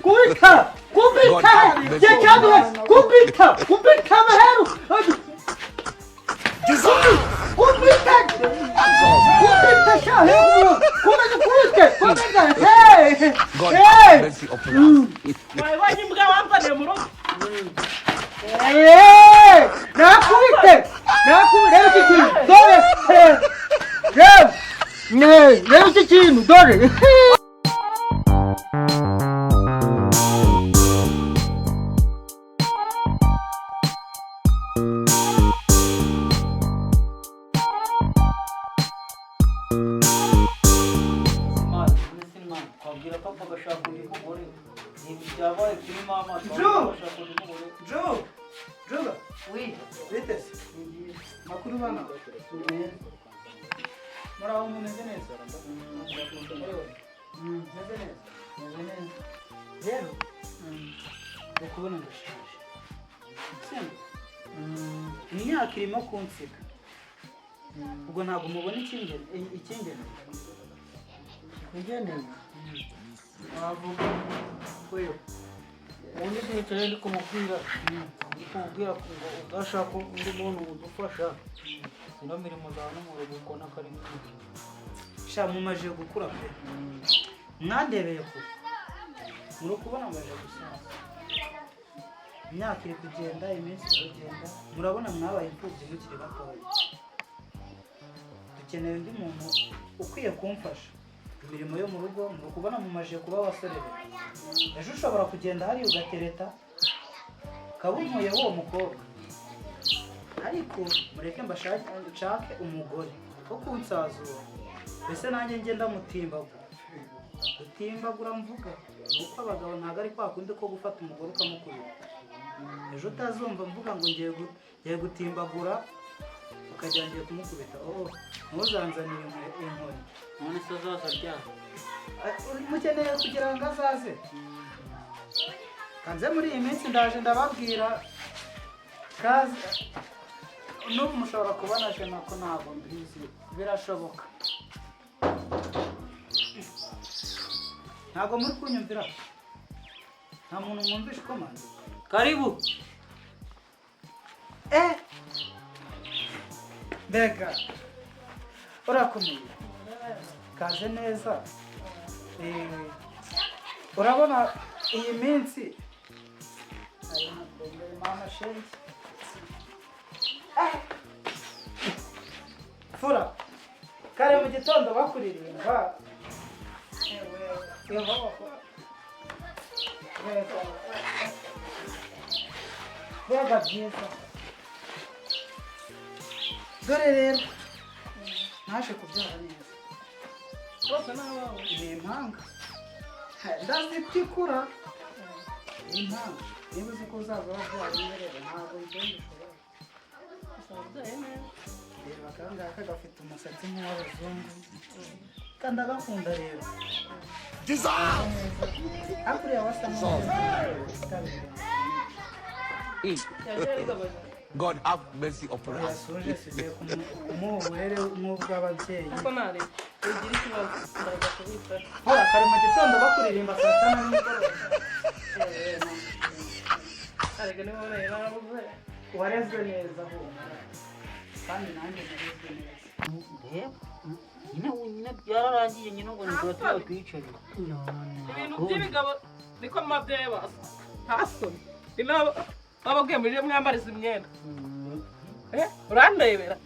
Kubita, kubita, kubita, kubita, kubita amaheru. Kubita, kubita sha, komeza ukubite, komeza, hey, God hey. have mercy upon us. Wabonye imbwa wamvaniye mu rugo? Hey, nakubite, nakubite, reba iki kintu, dore, reba, reba iki kintu, dore. Twabwira papa agashaka undi mugore. Ibintu byabaye kuri mama. Ju! Agashaka undi mugore. Joe, Joe, Oui. bite se? Makuru bana? Muraho, mumeze neza? Meze neza? Meze neza. Rero, Uri kubona ndashaje. Sibyo? Imyaka irimo kunsiga. Ubwo ntabwo mubona ikingene. Kugeneye. Wavuga wewe. Ubundi nicaye ndi kumubwira ngo udashaka undi muntu udufasha ino mirimo za hano mu rugo, ukabona ko ari myinshi. Sha, mumaze gukura pe. Mwandebeye kure. Muri kubona amaze gusaza. Imyaka iri kugenda, iminsi iri kugenda. Murabona mwabaye imfubyi mukiri batoya. Dukeneye undi muntu ukwiye kumfasha imirimo yo mu rugo. Muri kubona mumaze kuba abasore be. Ejo ushobora kugenda hariya ugatereta, ukaba unkuyeho uwo mukobwa. Ariko mureke mbashake, nshake umugore wo kunsazura. Mbese nanjye njye ndamutimbagura. Gutimbagura mvuga ni uko abagabo ntabwo ari kwa kundi ko gufata umugore ukamukubita. Ejo utazumva mvuga ngo ngiye gutimbagura, ukajya ngiye kumukubita. Oh, ntuzanzanire inkoni. None se azaza ryari? Mukeneye kugira ngo azaze kanze muri iyi minsi. Ndaje ndababwira kaze. N'ubu mushobora kubona jena ko ntabwo mbizi, birashoboka. Ntabwo muri kunyumvira, nta muntu mwumvisha uko manzi. Karibu. Eh, mbega urakomeye, kaze neza. Urabona iyi minsi ari mukumbere mama shenge. Eh, fura kare mu gitondo bakuririmba. Ewe, Yehova, mbega mbega byiza! Dore rero naje kubyara neza. Bose ni abawe? Ni impanga, ndazitikura, ni impanga. Niba uzi ko uzaza wabyara imwe rero, ntabwo ngenda ushobora. Wabyaye neza. Reba aka ngaka, gafite umusatsi nk'uw'abazungu kandi agakunda rero. Ariko uriya wasa nk'uw'abazungu. Yagiye arigabanya. God have mercy upon us. Yasuje sigiye kumuha uburere nk'ubw'ababyeyi. Ariko nareka ugira ikibazo, ndaza kubitaho. Hora kare mu gitondo bakuririmba, saa sita na nimugoroba. Arega niba waraye narabuze. Warezwe neza humura, kandi nanjye narezwe neza. Reba nyine, nyine byararangiye nyine, ngo nibwo tuba twicarira. Ibintu by'ibigabo niko mabyeyi basa, nta soni. Ni nabo bababwiye muje mwambariza imyenda. Eh, urandebera?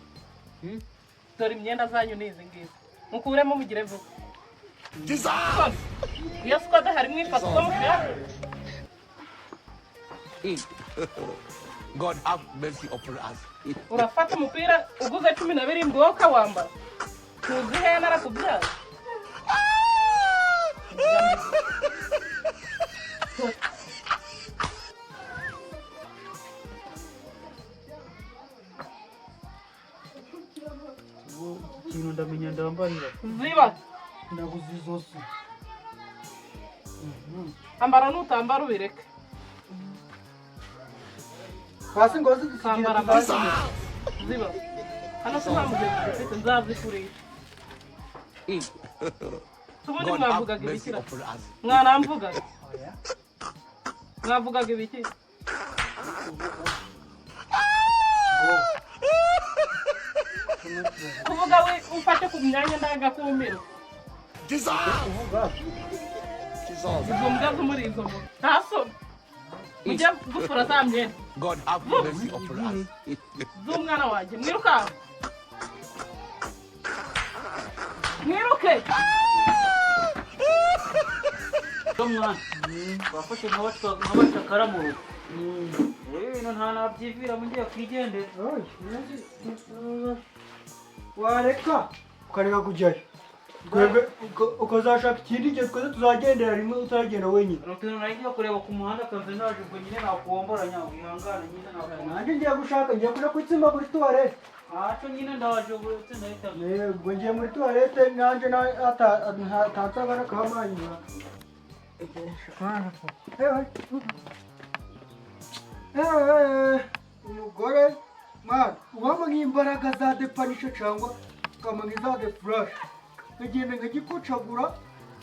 Dore imyenda zanyu ni izi ngizi, mukuremo mugire vuba. Soni. Iyo squad harimo ifata uko mushaka. God have mercy upon us. Urafata umupira uguze 17, wowe ukawambara, tuzi he narakubyaye. Ikintu ndamenya ndambarira. Ziba. Ndabuze izosi. Ambara, nutambara ubireke. Hasi ngo Kambara zisigira. amabara. Ziba hano se, nta mugezi dufite, nzazikurisha. Ubundi God have mwavugaga mercy ibiki? upon us. Mwaramvugaga? Oya. Mwavugaga ibiki? Kuvuga we umfashe ku myanya ndangakumiro. Jesus! Jesus! Izo mbwa z'umurizo ngo nta soni, mujye gufura za myenda God have mercy upon us. z'umwana wanjye. Mwirukanka, mwiruke. Yo mwana, wafashe nk'abacakara mu rugo. Ibintu nta nabyivira, mugiye kwigendera. Wareka ukareka kujyayo, twebwe ukazashaka ikindi gihe twese tuzagendera rimwe, utaragenda wenyine. Utuntu nari ngiye kureba ku muhanda kaze, naje ubwo nyine nakuwomboranya, wihangane nyine nakuwombora. Nanjye ngiye gushaka, ngiye kuja kwitsimba muri toilette. Ntacyo nyine, ndaje ubu ndetse ndahita. Ubwo ngiye muri toilette nanjye tansabana kamanyura. Umugore mwana uwampa nk'imbaraga za depanisha cyangwa ukampa nk'iza de flash, nkagenda nkagikocagura,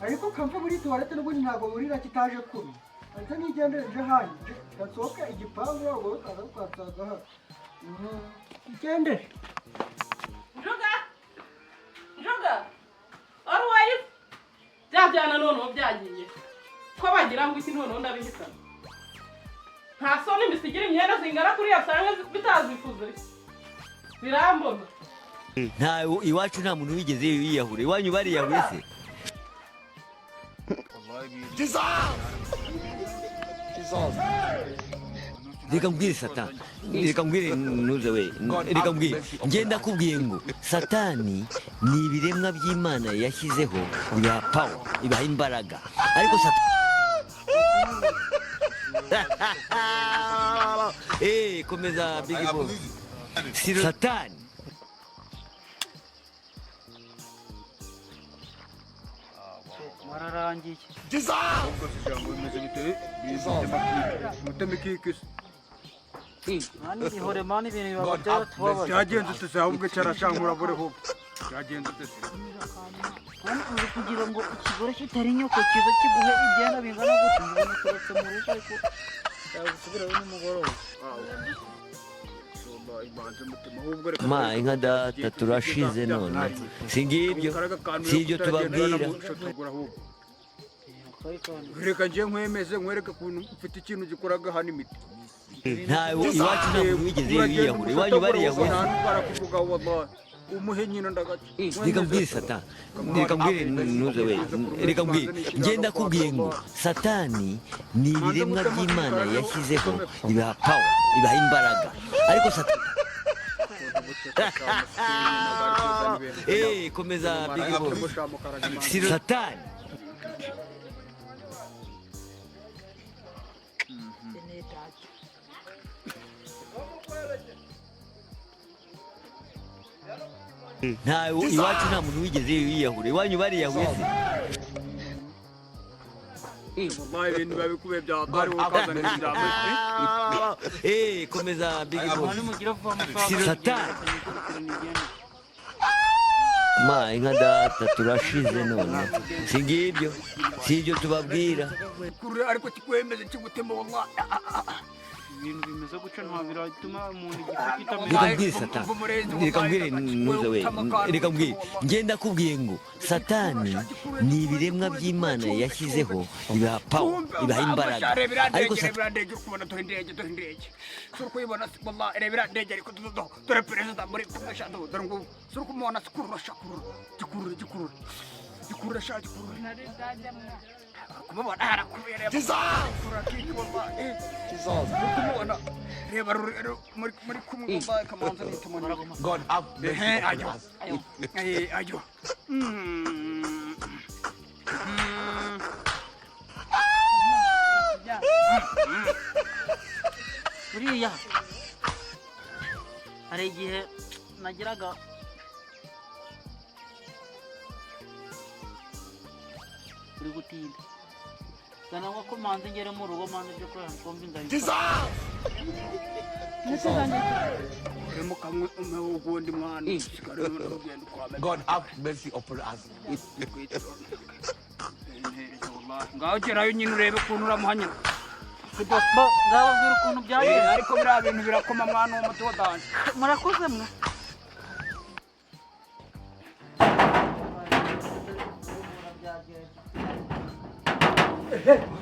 ariko kamve muri toilette n'ubundi ntabwo burira kitaje kubi, ndetse nigendere nje hanjye nsohoke igipangu wabo ukaza ukansanga hano. Igendere. Njuga, njuga, always bya byana noneho byagiye ko bagira ngo iki? Noneho ndabihitana, nta soni mbisigira imyenda zingana kuriya usanga bitazifuze birambona. Nta iwacu nta muntu wigeze yiyahura. Iwanyu bariyahuye se? Jesus! Jesus! Reka mbwire satani, reka mbwire ntuze we, reka mbwire. Ngenda kubwiye ngo satani ni ibiremwa by'Imana yashyizeho, bibaha power, ibaha imbaraga, ariko satani komeza big boss. Satani. Wararangiye. Jesus! Ijambo bimeze bite? Muteme ikikisi. Mani ihore mani, ibintu biba God have byaratubabaje. Byagenze ute se ahubwo? Cyarashankura bure ahubwo byagenze ute se? Mani uri kugira ngo ikigore kitari nyoko kiza kiguhe ibyenda bingana gutya, ngo turetse mu rugo, ariko cyagusubirayo nimugoroba. Ibanze mutima ahubwo reka. Ma inka data, turashize none. Si ngibyo, si ibyo tubabwira. Reka njye nkwemeze, nkwereke ukuntu mfite ikintu gikoraga hano imiti. Nta iwacu nta muntu wigeze yiyahura. Iwanyu bariyahuye se? Barakuvuga wallahi, umuhe nyina ndagaca. Reka mbwire satani, reka mbwire ntuze we, reka mbwire. Ngenda kubwiye ngo satani ni ibiremwa by'Imana yashyizeho, ibaha power, ibaha imbaraga, ariko satani komeza big boss. Satani. Nta iwacu nta muntu wigeze yiyahura. Iwanyu bariyahuye se? Wallahi ibintu biba bikubiye bya hatari, wowe ukazana ibintu bya Komeza big boss. Mani mugira vuba amafaranga. Satani. Ma inka data, turashize none. Si ngibyo, si ibyo tubabwira. Kurura ariko kikwemeze kigutema wallahi. Ibintu bimeze gutyo nta biratuma umuntu igifu kitameze. Reka mbwire satani, reka mbwire ntuze we, reka mbwire. Ngenda kubwiye ngo satani ni ibiremwa by'Imana yashyizeho, ibaha power, ibaha imbaraga, ariko reba satani irandege, uri kubona? Dore indege, dore indege, si uri kuyibona? Wallahi reba irandege, ariko dore perezida muri kumwe sha, dore ngubu, si uri kumubona? Sikurura sha, kurura, gikurura, gikurura, gikurura sha, gikurura, kumubona harakubereye. Kurura kiki wallahi. Jesus! Uri kumubona? Reba muri kumwe wallahi, kamanza nituma. God have mercy Ehe, upon ayo. us. Ayo. Mm. Mm. Buriya hari igihe nageraga uri gutinda zana ngo ko manze ngere mu rugo, manze ibyo kurara twumva inzara. Jesus! Uremo kamwe umpe ugundi mwana usigare noneho ugenda ukwame. God have mercy upon us. Ngaho gerayo nyine urebe ukuntu uramuha nyina. Bo ngababwira ukuntu byagenze. Ariko biriya bintu birakoma mwana w'umuti wa danje. Murakoze mwe.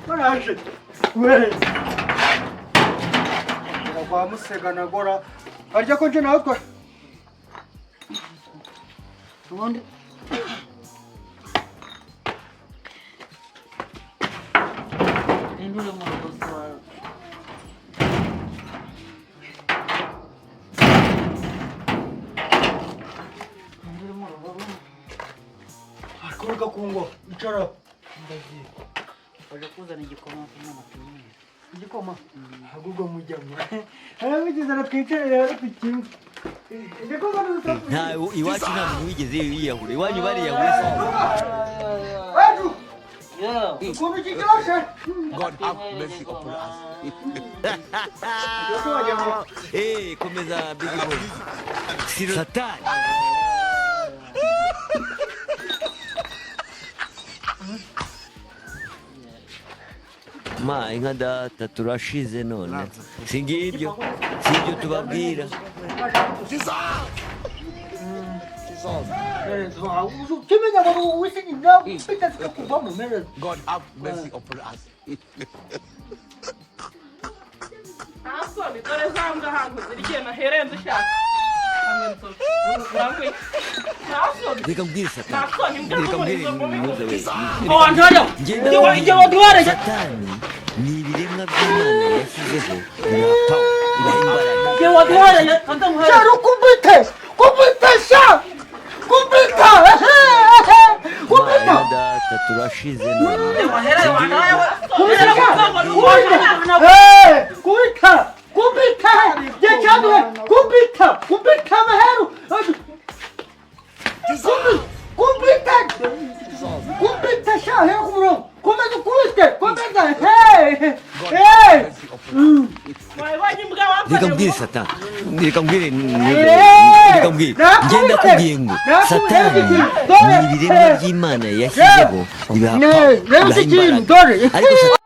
Baraje we kwa musega nagora arya ko nje nawe twa Ubundi indure mu rugo wawe. Indure mu rugo. Ariko kungo icara. Ndagiye. Waje kuzana igikoma cy'umwana kinini. Igikoma ahubwo mujyamo harabigize aratwicare rero tukimwe igikoma n'urusaku. Nta iwacu nta muntu wigeze yiyahura, iwanyu bariyahura se? Ejo Yo. ukuntu kiryoshe. God have mercy upon us. Kiryoshe wagira ngo Eh, komeza big boy. Satani. Ma inka data turashize none. Singibyo, sibyo tubabwira. Jesus! Jesus! Ukimenya ngo wisi nyina bita zikakuvamo mereza. God have mercy upon us. Nta soni, dore za mbwa ahantu ziri igihe nahereye nzishaka. Hamwe nzoga. Urangwe. Nta soni. Reka mbwire Nta satani. soni, imbwa Reka mbwire z'umurizo mubi. ntuze we. Oh, Antonio. Ngenda Igihe waduhaye. Satani ni ibiremwa by'Imana yashyizeho bibaha power, bibaha imbaraga. Igihe waduhaye kanda muhaye. Cyaro kumbite kumbite sha kumbita kumbita. Ma inka data turashize none. Wahereye wanawe. Kumbita kumbita kumbita gecyaduhe kumbita kumbita amaheru kumbita kumbita sha hera ku murongo komeza ukubite komeza hey hey. Mercy upon us. Wabonye imbwa Reka wanzaniye mbwire mu- satani. Reka mbwire ntuze we. Reka mbwire. Ngenda kubwiye ngo satani ni ibiremwa by'Imana yashyizeho bibaha power, Reba bibaha iki kintu imbaraga. dore. Ariko satani